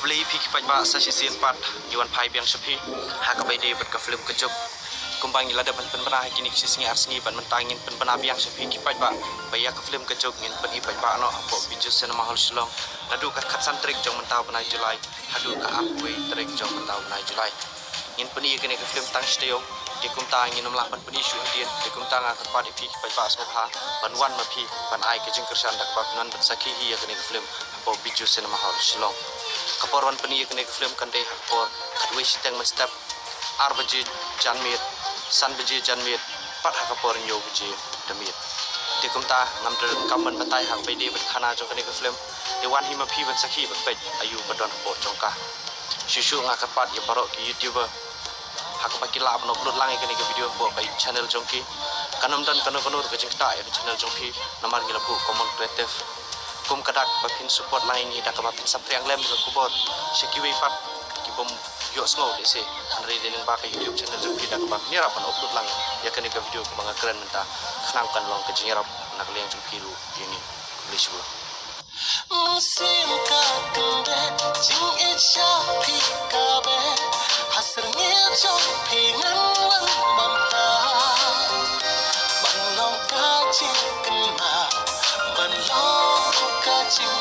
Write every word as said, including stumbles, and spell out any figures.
Khublei phi ki paidbah, sa shisien pat ngi wan phai biang sha phi ha kaba ïadei bad ka film Ka Juk. Kumba ngi la dep ban pynbna ha kine ki shi sngi ar sngi, bad mynta ngin pynbna biang sha phi ki paidbah ba ïa ka film Ka Juk ngin pyni paidbah noh hapoh Bijou Cinema Hall Shillong naduh ka khatsan tarik jong mynta u bnai July haduh ka arphew wei tarik jong mynta u bnai July. Ngin pyni ïa kane ka film tang shi taïew, te kumta ngin ym lah ban pyni shuh hadien, te kumta nga kyrpad ïa phi ki paidbah sngewbha ban wan ma phi ban ai ka jingkyrshan da kaba phin wan ban sakhi hi ïa kane ka film hapoh Bijou Cinema Hall Shillong. Ka por ban pyni ïa kane ka film kan dei ha ka por khatwei shiteng mynstep, ar baje janmiet, san baje janmiet, pat ha ka por hynñiew baje da miet. Te kumta ngam donkam ban batai ha kaba ïadei bad khana jong kane ka film. Te wan hi ma phi ban sakhi ban peit aïu ba don hapoh jong ka. Shuh shuh nga kyrpad ïa baroh ki YouTuber ha kaba ki lah ban upload lang ïa kane ka video hapoh ka channel jong ki. Kan ym don kano kano ruh ka jingktah ïa ka channel jong phi namar ngi la buh common creative. Kum ka dak ba phin support lang ïa ngi da kaba phin saphriang lem ka khubor sha kiwei pat ki bym ïohsngew lehse, hynrei dei lyngba ka YouTube channel jong phi da kaba phin ïarap ban upload lang ïa kane ka video kaba nga kren mynta, khnang kan long ka jingïarap na ka liang jong phi ruh ïa ngi. Khublei shibun. Mynsiem ka kyndit jingïeit sha phi ka beh, ha syrngiew jong phi ngan wan mynta. Ban long ka jingkynmaw, ban long ka jing